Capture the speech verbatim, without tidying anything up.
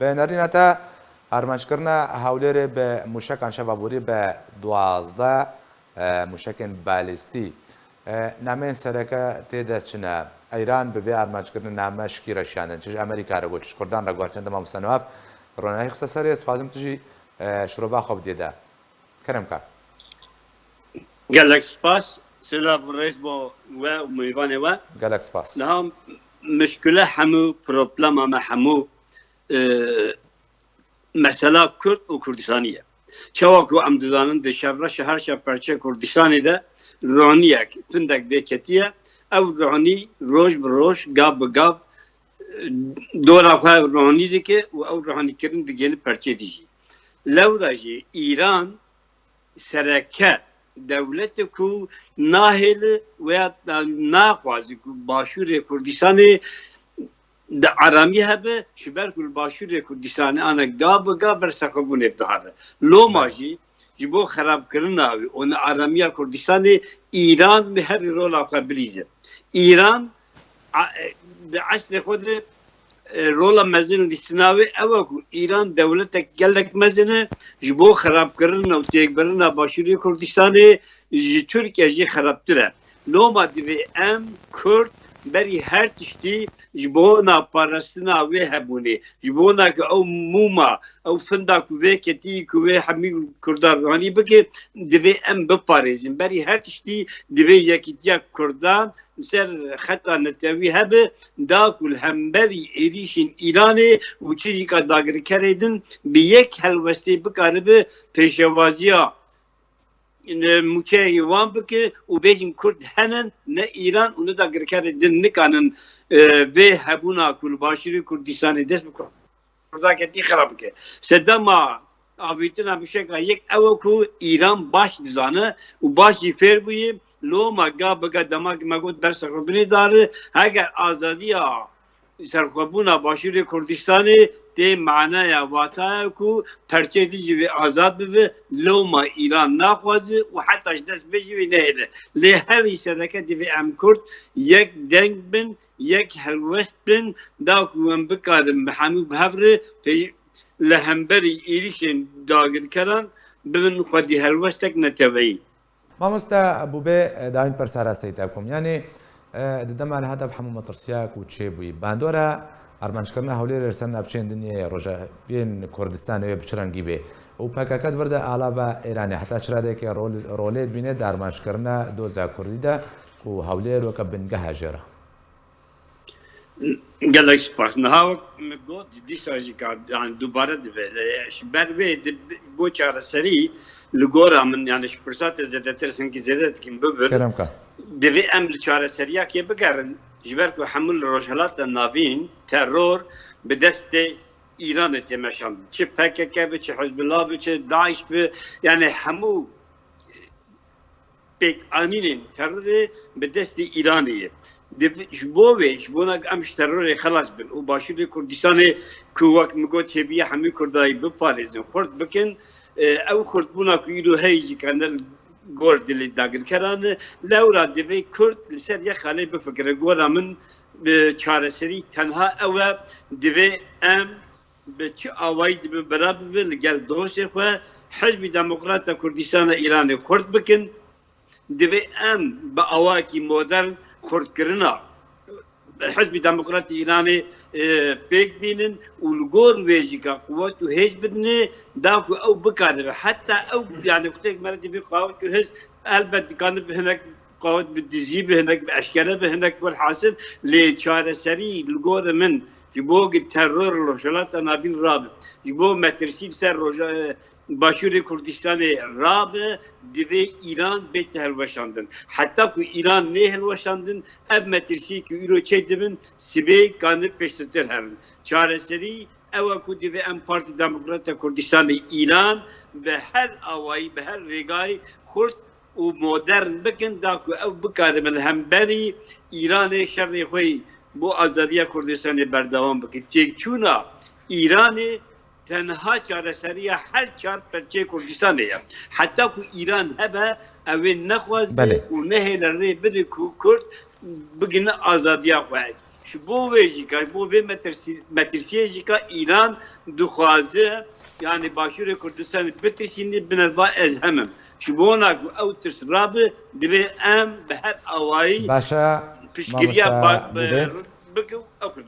Bi nerîna te, armanckirina Hewlêrê bi mûşekan şeva borî bi duwazdeh, e, mûşekên balîstî. E, nameyên sereke tê de çi ne? Îran bi vê armanckirinê name ji kî re şiyandin? Çi ji Amerîka re got, çi ji Kurdan re got, çend mamoste Newaf ronahî xiste serê, ez dixwazim tu jî, e, şirova xwe bidî de. Kerem ka. Gelek spas. Silav û rêz bo we û mêvanê we. Gelek spas. Niha mişkile hemû, problema me hemû, e, mesela Kurd û Kurdistanî ye. Çawa ku em dizanin di şevreşa her çar perçe Kurdistanê de roniyek, findek vê ketiye, ew ronî roj bi roj, gav bi gav, e, dora xwe ronî dike û ew ronîkirin digihîne perçê dî jî. Lewra jî Îran sereke dewlete ku nahêle weya da naxwaze ku Başûrê Kurdistanê di aramî hebe, ji ber ku li Başûrê Kurdistanê ana gav bi gav ber serxwebûnê dihare. Loma Belê. jî ji bo xerabkirina wî û nearamiya Kurdistanê Îran bi herî rola xwe bilîze. Îran a, e, di eslê xwe de, e, rola mezin lîstina wê ew e ku Îran dewletek gelek mezin e, ji bo xerabkirina û têkbirina Başûrê Kurdistanê ji Tirkiye jî xerabtir e. Loma divê em Kurd berî her tiştî ji bona parastina wê hebûnê, ji bona ku ew mûma, ew finda ku vê ketî ku wê hemî Kurdan ronî bike, divê em biparêzin. Berî her tiştî divê yekîtiya Kurdan li ser xeta netewî hebe, da ku li hemberî êrîşên Îranê û çi jî ka dagirkerê din bi yek helwestê bikaribe pêşewaziya, e, mûçeyê wan bike û bêjin Kurd hene, ne Îran û ne dagirkerê din nikanin, e, vê hebûna ku li Başûrê Kurdistanê dest bi Kurda ketî xera bike. Sedema avîtina mûşeka yek ew e ku Îran baş dizane û baş jî fêr bûye. Loma ga bi ga dema ku me got bersa xwe binê dare, heger azadiya serxwebûna Başûrê Kurdistanê tê manaya wataya ku perçê dî jî vê azad bibe, loma Îran naxwaze û heta ji dest bê jî wê nehêle. Lê herî sereke divê em Kurd yek deng bin, yek helwest bin, da ku em bikarin bi hemû bi hev re pê-, li hemberî êrîşên dagirkeran bibin xwedî helwestek neteweyî. Mamoste Bûbê, e, dayîn persa rasteyî te bikim. Yanî, e, di dema niha de bi hemû metirsiyek û çêbûyî. Bandora armanckirina Hewlêrê li ser navçeyên din yê rojaviyên Kurdistanê wê bi çi rengî bê? Û P K K di vir de alava Îranê heta çi radeyekê rol-, rolê dibîne di armanckirina doza Kurdî de ku Hewlêr weke bingeha jê re? Gelek spas. Niha wek min got, dîsa jî ka, yani dubare dibe. Lê ji ber vê di, bo çareserî li gora min, yani ji pirsa te zêdetir, sinkî zêde dikim bibir. Kerem ka. Divê em li çareseriyakê bigerin. Ji ber ku hemû li Rojhilata Navîn teror bi destê Îranê tê meşandin. Çi P K K bi, çi Hizbullah bi, çi DAIŞ bi, yani hemû pêkanînên terorê bi destê Îranê ye. Di, ji bo wê, ji bona em ji terorê xelas bin û Başûrê Kurdistanê ku wek min got hêviya hemî Kurdayî biparêzin, xurt bikin, e, ew xurtbûna ku îro heye jî ka ne li gor dilê dagirkeran e, lewra divê Kurd li ser yek xalê bifikire. Gora min, e, çareserî tenha ew e, divê em bi çi awayî dibe bira bibe li gel dostê xwe, Hizbî Demokrata Kurdistana Îranê xurt bikin, divê em bi awayekî modern xurtkirina Hizbî Demokratî Îranê, e, pêk bînin û li gor wê jî ka quwet û hêz bidinê, da ku ew bikaribe. Heta ew, yani, qutek me re divê quwet û hêz, elbet dikanibe hinek qawet bi dizî be, hinek bi eşkere be, hinek welhasil, lê çareserî li gorî min ji bo ku teror li Rojhilata Navîn rabe, ji bo metirsî li ser roja, Başûrê Kurdistanê rabe, divê Îran bête hilweşandin. Heta ku Îran nê hilweşandin, ev metirsî ku îro çêdibin, sibê kane pêştirtir herin. Çareserî ew e ku divê em Partî Demokrata Kurdistanê Îran bi her awayî, bi her rêgayî xurt û modern bikin, da ku ew bikaribe li hemberî Îranê şerê xwe yî bo azadiya Kurdistanê berdewam bike. Têkçûna Îranê tenha çareseriya her çar perçeyê Kurdistanê ye. Heta ku Îran hebe, ew ê nexwaze Belê. û nehêle rê bide ku Kurd bigihine azadiya xwe. Ji bo vê jî ka, ji bo vê metirsî-, metirsiyê jî ka Îran dixwaze, yani Başûrê Kurdistanê bitirsînî, bine va ez hemim. Ji bona ku ew tirs rabe, divê em bi her awayî Baş e, piştgiriya mamosta ba-, bi-, Bûbê. bikin.